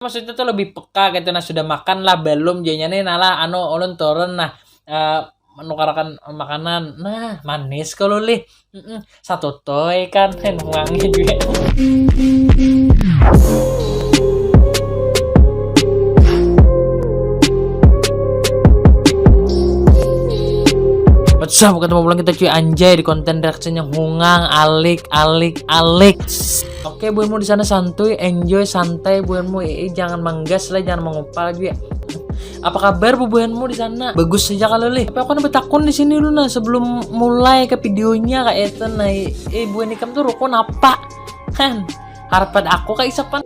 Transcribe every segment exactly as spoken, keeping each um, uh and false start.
Maksudnya tuh lebih peka gitu nah, sudah makan lah belum, jadinya nih nalah anu ulun turun nah, eh, menukarakan makanan. Nah, manis kalau lih. Mm-mm. Satu toy kan, wangi juga. What's up, ketemu pulang kita cuy anjay di konten reaction yang hungang, alik, alik, alik. Oke, buhanmu di sana santuy, enjoy, santai, buhanmu, eh, jangan manggas lah, jangan mengupal juga. Apa kabar bubuhanmu di sana? Bagus saja kalau lih. Tapi aku nak betakun di sini dulu nah sebelum mulai ke videonya kayak itu nah. Eh, buhan ikam tuh rukun apa? Kan harap pada aku kayak isapan.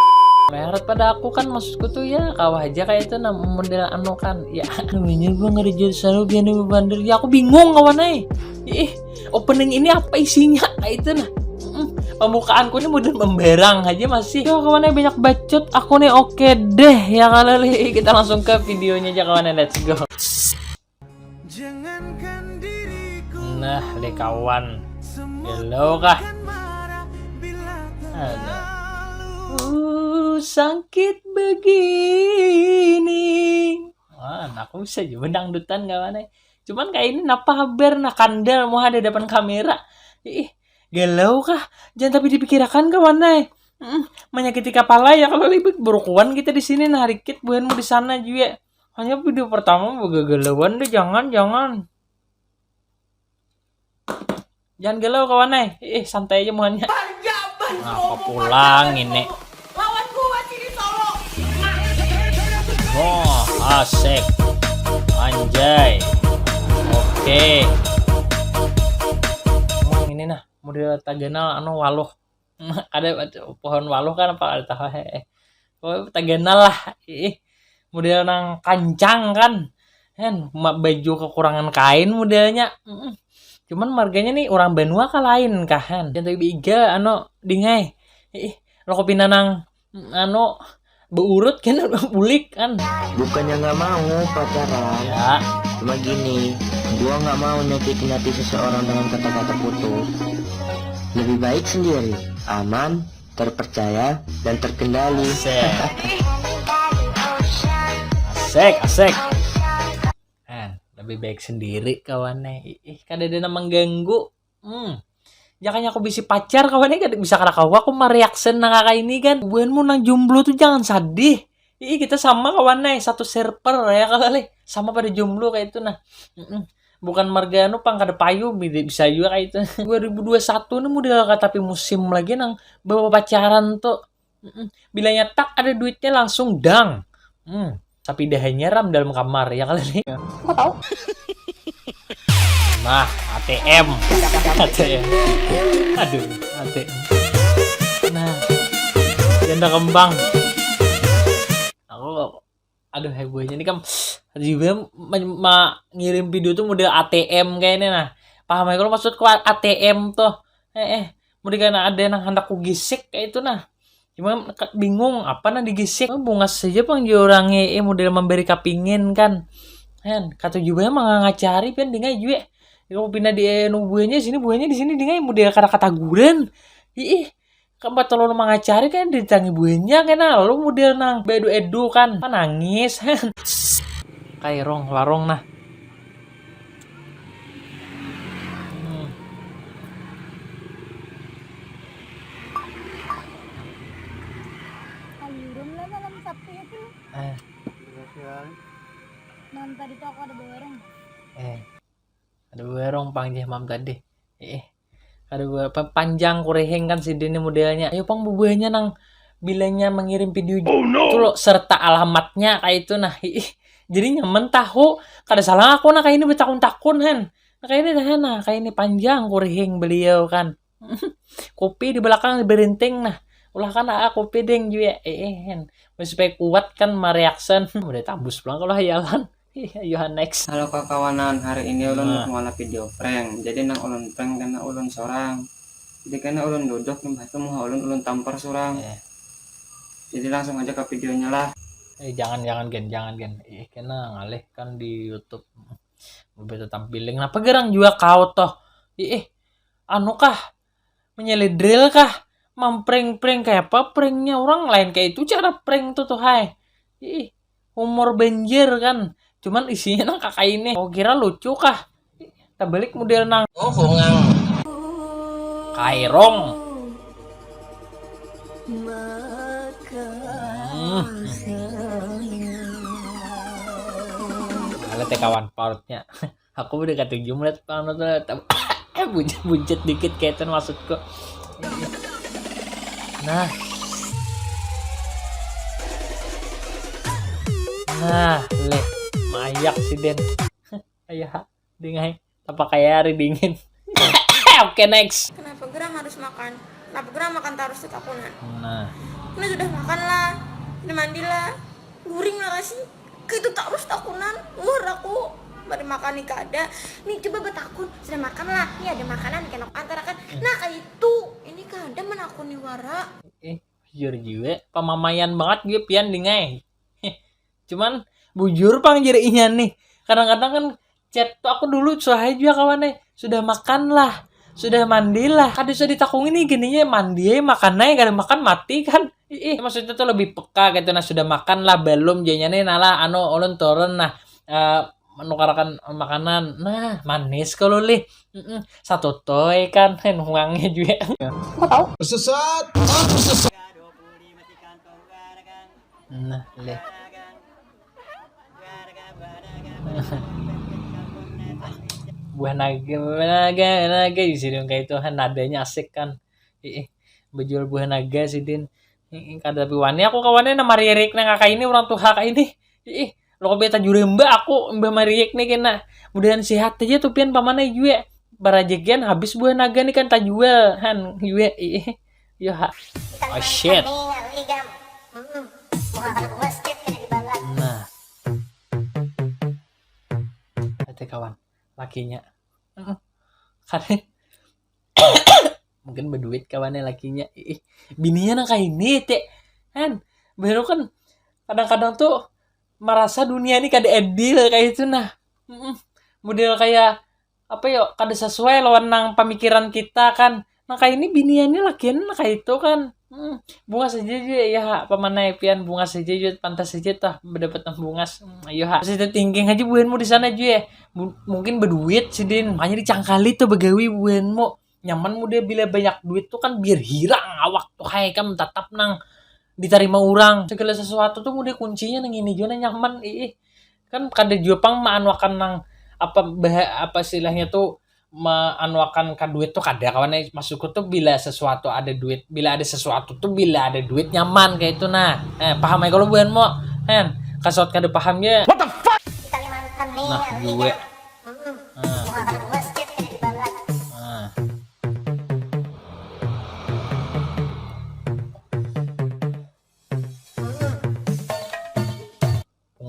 Nah, harap pada aku kan maksudku tuh ya kawah aja kayak itu nah model anu kan. Ya, namanya gua nggak ada jurusan lu biar bandel. Ya aku bingung kawan eh. Ih, opening ini apa isinya? Kayak itu nah. Mm-mm. Pembukaanku ini model memberang aja masih. Ya kawan eh banyak bacot. Aku nih oke deh ya kalau lih. Kita langsung ke videonya aja kawan eh. Let's go. Nah, deh kawan. Hello kah? Ada. Uh, sakit begini. Wah, aku bisa juga dangdutan kawan eh. Cuman kayak ini napa habar nah kandal mau ada depan kamera. Ih, galau kah? Jangan tapi dipikirakan kawan eh. Mm, menyakiti kepala ya kalau lebih berukuan kita di sini nah rikit buhanmu di sana juga. Hanya video pertama begagalauan deh, jangan, jangan. Jangan galau kawan eh. Eh, santai aja muhannya. Nah, aku pulang ini. Lawan gua sini solo. Oh, asik. Anjay. Oke. Oh, ini nah, model taganal anu waluh. Ada pohon waluh kan apa ada tahu eh. Oh, taganal lah. Ih, model nang kancang kan. Hen, ma- baju kekurangan kain modelnya. Mm-mm. Cuman marganya nih orang banua kah lain kah hen. Jangan tapi iga anu dingai. Ih, rokok pina nang mm, anu beurut kan bulik kan. Bukannya nggak mau pacaran, ya. Cuma gini, gua nggak mau nyakitin hati seseorang dengan kata-kata putus. Lebih baik sendiri, aman, terpercaya, dan terkendali. Asik. Asik, asik. Hen, lebih baik sendiri kawan nih. Ih, kada ada nang mengganggu. Hmm. Jakanya aku bisi pacar kawan nih, kada bisa kada kawa aku mereaction nang kaya ini kan. Buhanmu nang jomblo tuh jangan sadih. Ih, kita sama kawan nih, satu server ya kalau lih. Sama pada jomblo kayak itu nah. Mm-mm. Bukan marga anu pang kada payu bida- bisa juga kayak itu. Dua ribu dua satu nih model katapi musim lagi nang bawa pacaran tuh. Mm-mm. Bilanya tak ada duitnya langsung dang. Hmm. Tapi dah hanya ram dalam kamar ya kalau lih. Kok tahu? Nah, A T M. A T M. Aduh, A T M. Nah, janda kembang. Aku aduh hebohnya nih kam juga ma- ma- ngirim video tuh model A T M kayaknya nah. Paham ya kalau maksudku A T M tuh. Eh eh, mau dikena ada yang hendak ku gisik kayak itu nah. Cuma ka- bingung apa nah digisik. Bungas saja pang jua orangnya eh model memberi kapingin kan. Hen, kata juga emang ngacari pian dingai jua. Kalau pindah di anu buahnya sini buahnya di sini dingai model kada kataguran. Ih, keempat tolong mangacari kan ditangi buahnya kena lalu model nang bedu edu kan nangis. Kairong larong nah. Hmm. Kaliurun lah malam Sabtu itu. Eh, Malam tadi tuh aku ada bawa orang. eh. Ada bawa orang pang jeh mam tadi. Eh, ada bawa pa- panjang kureheng kan si Dini modelnya. Ayo pang bubuhannya nang bilanya mengirim video oh, no. Tuh lo serta alamatnya kayak itu nah. Ih, jadi nyaman tahu kada salah aku nah kayak ini betakun-takun han. Nah, kayak ini nah, nah kayak ini panjang kureheng beliau kan. Kopi di belakang berinting nah. Ulah kan ah kopi deng juga. Eh, eh, hen. Supaya kuat kan mereaction. Udah tambus pulang kalau hayalan. Iya, Yohan next. Halo kakawanan, hari ini ulun nah. Mau video prank. Jadi nang ulun prank karena ulun seorang. Jadi karena ulun duduk nih batu muha ulun ulun tampar surang. Eh. Jadi langsung aja ke videonya lah. Eh, jangan jangan gen, jangan gen. Eh, kena ngalih kan di YouTube. Betul tampiling. Napa gerang juga kau toh? Ih, anu kah? Menyeledril kah? Mamprank-prank kayak apa pranknya orang lain kayak itu cara prank tuh tuh hai. Ih, humor banjir kan. Cuman isinya nang kakai ini. Kau kira lucu kah? Tabalik model nang. Oh, bungang. Kairong. Hmm. Ada teh kawan partnya. Aku udah katuju melihat pang tuh, buncit-buncit dikit kayak itu maksudku. Nah. Nah, leh. Mayak si Den. Ayah, dengai. Apa kayak hari dingin? Oke, next. Kenapa gerang harus makan? Kenapa gerang makan terus tetakunan? Nah. Ini sudah makan lah. Ini mandi lah. Guring lah kasih. Kayak itu terus takunan. Luar aku. Bari makan nih kada. Nih coba betakun. Sudah makan lah. Nih ada makanan kenok antara kan. Nah, kayak itu. Ini kada menakuni wara. Eh, jujur juga. Pamamaian banget juga pian dengai. Cuman bujur pang jari inya nih. Kadang-kadang kan chat tuh aku dulu suah juga kawan eh. Sudah makan lah. Sudah mandi lah. Kada sudah ditakung ini gini ya mandi ya makan aja kada makan mati kan. Ih, maksudnya tuh lebih peka gitu nah sudah makan lah belum jadinya nih nah lah anu ulun turun nah eh, menukarakan makanan nah manis kalau lih Mm-mm. Satu toy kan nuangnya juga. Kau tahu? Sesat. Nah, leh. Buah naga, naga, naga di sini kayak itu kan nadanya asik kan. Ih, bejual buah naga sidin. Ih, kada tapi wani aku kawannya nama ririk nang kayak ini orang tuha kayak ini. Ih, lo kok beta juremba aku mbah maririk nih kena. Mudahan sehat aja tuh pian pamanai juga. Barajegian habis buah naga nih kan tajual han juga. Ih, yo ha. Oh shit. Nah. Ate kawan, lakinya. Heeh. Kare mungkin berduit kawannya lakinya. Ih, bininya nang kayak ini teh. Kan baru kan kadang-kadang tuh merasa dunia ini kada adil kayak itu nah. Mm-mm. Model kayak apa yo kada sesuai lawan nang pemikiran kita kan. Nah kayak ini biniannya lakian nah kayak itu kan. Hmm, bungas aja juga ya ha. Pamanai pian bungas aja juga pantas aja tah mendapat bungas. Hmm, ayo ha. Positive thinking aja buhanmu di sana juga ya. Mungkin berduit sidin makanya dicangkali tuh begawi buhanmu. Nyaman muda bila banyak duit tuh kan biar hirang awak tuh hai kan tetap nang diterima orang segala sesuatu tuh muda kuncinya nang ini juga nang nyaman ih kan kada jua pang maanuakan nang apa bah apa istilahnya tuh maanuakan ka duit tuh kada kawan eh. Maksudku tuh bila sesuatu ada duit bila ada sesuatu tuh bila ada duit nyaman kayak itu nah eh, paham aja kalau buhanmu kan kasut kada paham ya. What the fuck? Nah gue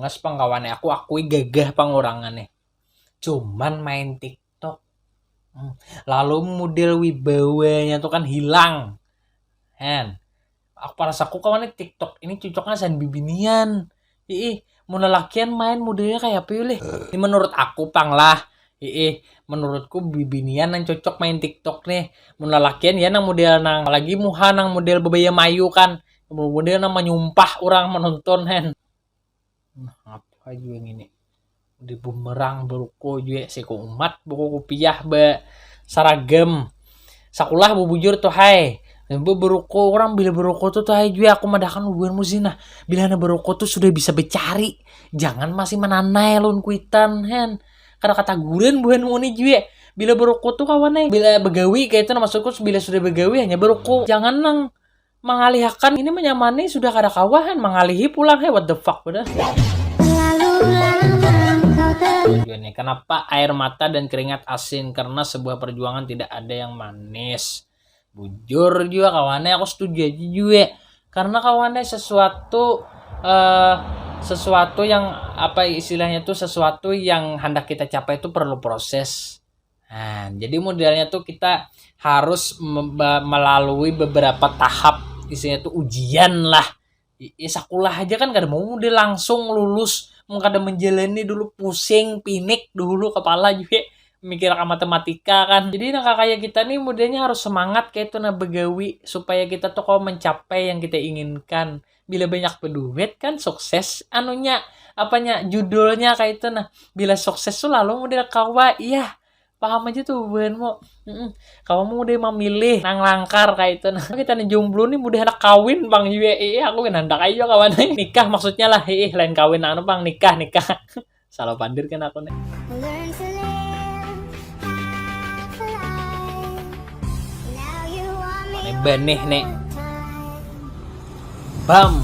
Bungas pang kawan aku akui gagah pang urangan nih. Cuman main TikTok. Hmm. Lalu model wibawanya tuh kan hilang. Hen. Aku parasaku kawan nih TikTok ini cocoknya san bibinian. Ih, mun lalakian main modelnya kayak apa yulih? Ini menurut aku pang lah. Ih, menurutku bibinian yang cocok main TikTok nih. Mun lalakian ya nang model nang apalagi muha nang model bebaya mayu kan. Model nang menyumpah orang menonton hen. Nah, apa juga yang ini? Di bumerang beruko juga siko umat buku kupiah be saragam. Sakulah bubujur tuh hai. Be beruko orang bila beruko tuh tuh hai juga aku madahkan buhan musim nah. Bila na beruko tuh sudah bisa becari. Jangan masih menanai lun kuitan hen. Kada kata guren buhan muni juga. Bila beruko tuh kawan eh. Bila begawi kayak itu nah maksudku bila sudah begawi hanya beruko. Jangan nang mangalihakan ini menyamani sudah kada kawahan mangalihi pulang he what the fuck bener. Kenapa air mata dan keringat asin karena sebuah perjuangan tidak ada yang manis. Bujur juga kawannya aku setuju aja juga karena kawannya sesuatu eh, sesuatu yang apa istilahnya tuh sesuatu yang hendak kita capai itu perlu proses. Nah, jadi modelnya tuh kita harus melalui beberapa tahap isinya tuh ujian lah. Ya, sekolah aja kan kada mau dia langsung lulus, mau kada menjalani dulu pusing, pinik dulu kepala juga. mikir ka matematika kan. Jadi nah, kakaya kita nih mudanya harus semangat kayak itu nah, begawi supaya kita tuh kau mencapai yang kita inginkan. Bila banyak berduit kan sukses anunya, apanya, judulnya kayak itu nah. Bila sukses tuh lalu model kawa, iya, paham aja tuh buhanmu. Mm-mm. Kamu udah memilih nang langkar kayak itu nah. Kita nih jomblo nih mudah anak kawin bang, iya, iya, aku kan hendak aja kawan nikah, maksudnya lah, ih, lain kawin anu bang, nikah, nikah. Salah pandir kan aku nih. Ini benih nih. Bam.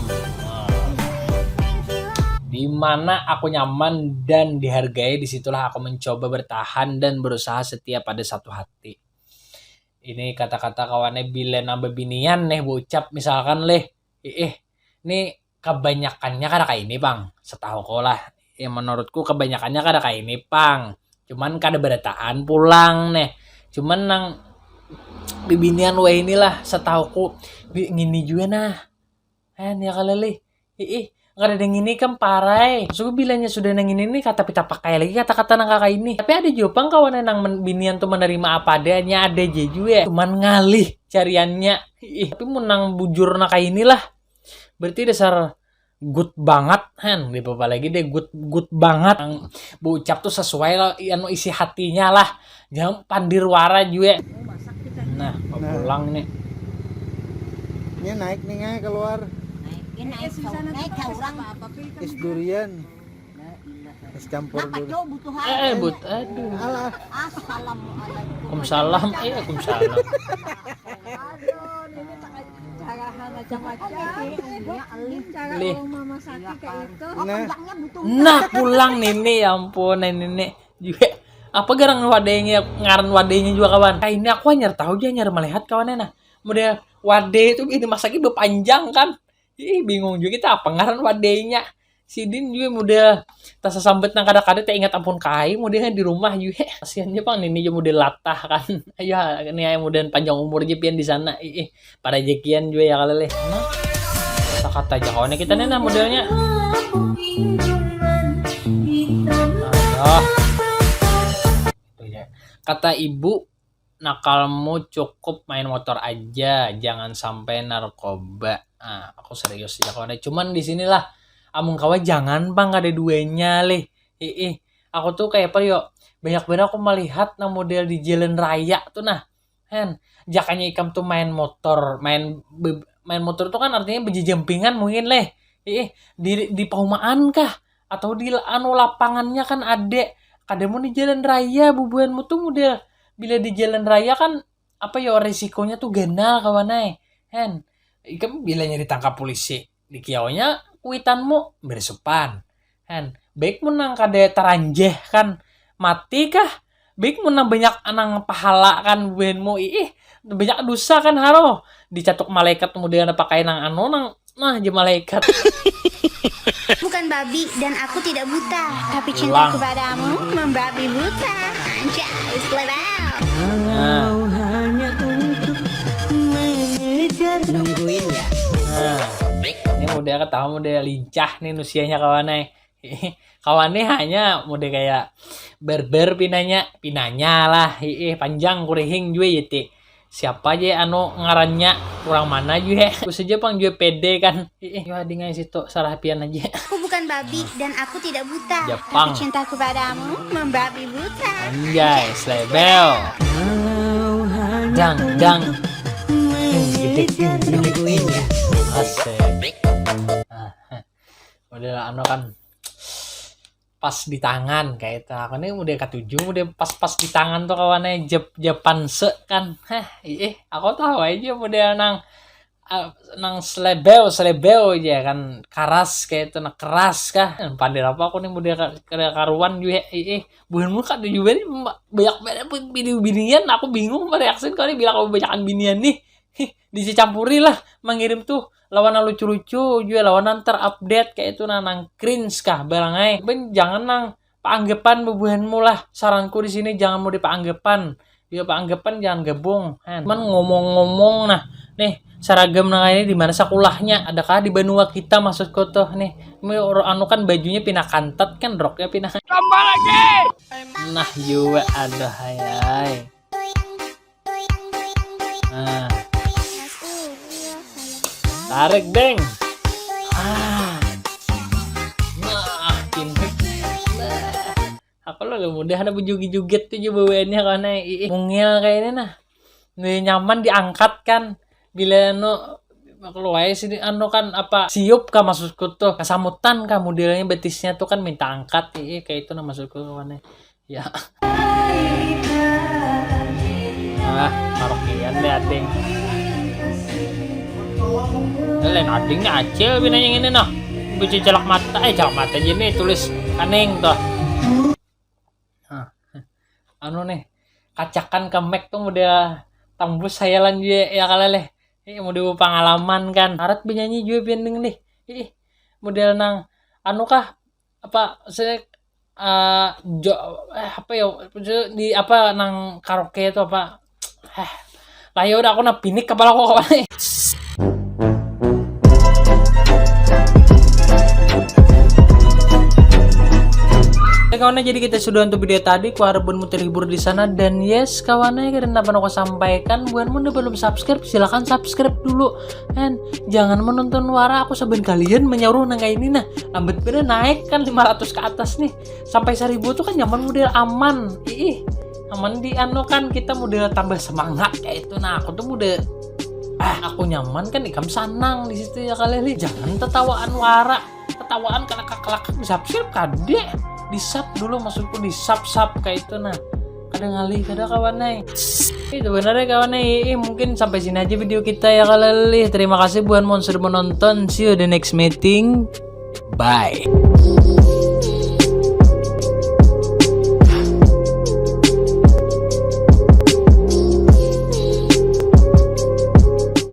Di mana aku nyaman dan dihargai, disitulah aku mencoba bertahan dan berusaha setia pada satu hati. Ini kata-kata kawannya bila nambah binian nih, ucap misalkan leh, ih, ini kebanyakannya kada kayak ini pang, setahuku lah. Ya menurutku kebanyakannya kada kayak ini pang, cuman kada berataan pulang nih. Cuman nang bibinian weh inilah setahuku, bi ngini juga nah. Hen, ya kali lih. Ih, kada ada ngini kam parai. Suku bilanya sudah nang ini nih kata pita pakai lagi kata-kata nang kakak ini. Tapi ada juga pang kawan nang men- binian tuh menerima apa adanya, ada aja juga. Cuman ngalih cariannya. Ih, tapi mun nang bujur nang kayak inilah. Berarti dasar good banget, hen, di apa lagi deh, good good banget. Nang beucap tuh sesuai lah, anu, isi hatinya lah. Jangan pandir wara juga. Nah, mau pulang nih. Ini naik nih ngai keluar. Ini naik naik orang Es durian. Es campur Kenapa durian. Cok butuh Eh, eh, but, aduh. Alah, Assalamualaikum. Waalaikumsalam. Eh, waalaikumsalam. Aduh, ini tak carahan macam-macam. Iya, alih. Cara Lih. Mama Saki kayak itu. nah, Pulangnya butuh Nah, pulang nini, ya ampun, nini juga. Apa garang wadainya, ngaran wadainya juga kawan. Kayak ini aku hanya tahu aja, hanya melihat kawannya nah. Model wadai itu ini masaknya berpanjang kan. Ih, bingung juga kita apa ngaran wadainya. Sidin juga model tak sesambet nang kada-kada tak ingat ampun kai modelnya di rumah juga. Kasihannya pang nini juga model latah kan. Ayo, ini ayo model panjang umur aja pian di sana. Ih, ih, para jekian juga ya kali leh. Nah, kata-kata aja kawannya kita nih nah modelnya. Aduh. Itu ya. Kata ibu, nakalmu cukup main motor aja, jangan sampai narkoba. Nah, aku serius ya kawan. Cuman di sinilah, amun kawa jangan pang kada duanya leh. Ih, ih. Aku tuh kayak apa yo? Banyak banget aku melihat nang model di jalan raya tuh nah. Hen, jakanya ikam tuh main motor, main be- main motor tuh kan artinya bejejampingan mungkin leh. Ih, di di paumaan kah? Atau di anu lapangannya kan ada. Kada mau di jalan raya bubuhanmu tuh model bila di jalan raya kan apa ya risikonya tuh ganal kawan ai. Hen, ikam bilanya ditangkap polisi, dikiaunya kuitanmu bersupan. Hen, baik mun nang kada taranjeh kan mati kah? Baik mun nang banyak nang pahala kan buhanmu, ih, banyak dosa kan haro. Dicatuk malaikat kemudian pakai nang anu nang nah je malaikat. Bukan babi dan aku tidak buta, tapi Pulang. Cinta kepadamu membabi buta. Anjay, lebel. Nah, Hanya untuk mengejar nungguin ya. Nah, ini udah ketahuan udah lincah nih nusianya kawan ai. Kawan nih hanya udah kayak berber pinanya, pinanya lah, ih panjang kurihing juga ya ti. Siapa aja anu ngarannya kurang mana juga. Aku saja pang juga pede kan. Ih, wah dingai situ salah pian aja. Aku bukan babi dan aku tidak buta, Jepang. Tapi cinta kepadamu membabi buta. Anjay, slebel. Walau hanya Dang dang. untuk mengejar Nungguin ya. Asik. Nah, udah anu kan pas di tangan kayak itu. Aku nih udah ketujuh, udah pas-pas di tangan tuh kawannya jep jepan se kan. Heh, ih, aku tahu aja model nang ah, nang slebel slebel aja kan keras kayak itu nah keras kah pandir apa aku nih model ka- kada karuan juga ih buhanmu kada juga nih ma- banyak banget bini binian aku bingung mereaksin kali bila aku banyakan binian nih Hih, dicampuri lah mengirim tuh lawan nang lucu-lucu juga lawan nang terupdate kayak itu nah nang cringe kah barang ai ben jangan nang paanggapan bubuhanmu lah saranku di sini jangan mau dipaanggapan ya paanggapan jangan gabung kan cuman ngomong-ngomong nah Nih, seragam nang ini di mana sekolahnya? Adakah di banua kita maksudku tuh nih? Ini or- anu kan bajunya pina kantat kan, roknya pina. Tambah lagi. Nah, jua aduh hai. Nah. Tarik, Beng. Ah. Nah, pindik. Nah. Aku lo mudah ada bejoget-joget tuh juga bawaannya karena ih, mungil kayak ini nah. Nih, nyaman diangkat kan. Bila anu kalau wae sini anu kan apa siup kah maksudku tuh, kesamutan kah modelnya, betisnya tuh kan minta angkat, ih kayak itu nah maksudku kawannya. Ya. Ah, karaokean deh ading. Lain adingnya acil bina yang ini nah. Biji celak mata, eh celak mata aja nih tulis kaning tuh. Nah, anu nih, kacakan ke mic tuh model tembus hayalan juga ya kali leh. Ih, model pengalaman kan. Arat benyanyi juga bending nih. Ih, model nang anu kah apa saya eh jo eh, apa ya maksudnya di apa nang karaoke itu apa eh lah ya udah aku nah pinik kepala aku kawan. Ya kawan, jadi kita sudah untuk video tadi, ku harap buanmu terhibur di sana dan yes kawan ya, dan apa yang aku sampaikan buanmu udah belum subscribe silahkan subscribe dulu kan, jangan menonton wara aku saban kalian menyuruh nang kayak ini nah, lambat bener naik kan lima ratus ke atas nih, sampai seribu tuh kan nyaman model aman, ih aman di anu kan kita model tambah semangat kayak itu nah, aku tuh model ah aku nyaman kan ikam sanang di situ ya kali li, jangan tetawaan wara, tetawaan kelakak-kelakak di subscribe kade, di sub dulu maksudku di sub sub kayak itu nah, kada ngalih kada kawan ai. Itu benar ya kawan ai. Ih, mungkin sampai sini aja video kita ya kali li, terima kasih buat mon sudah menonton, see you the next meeting, bye.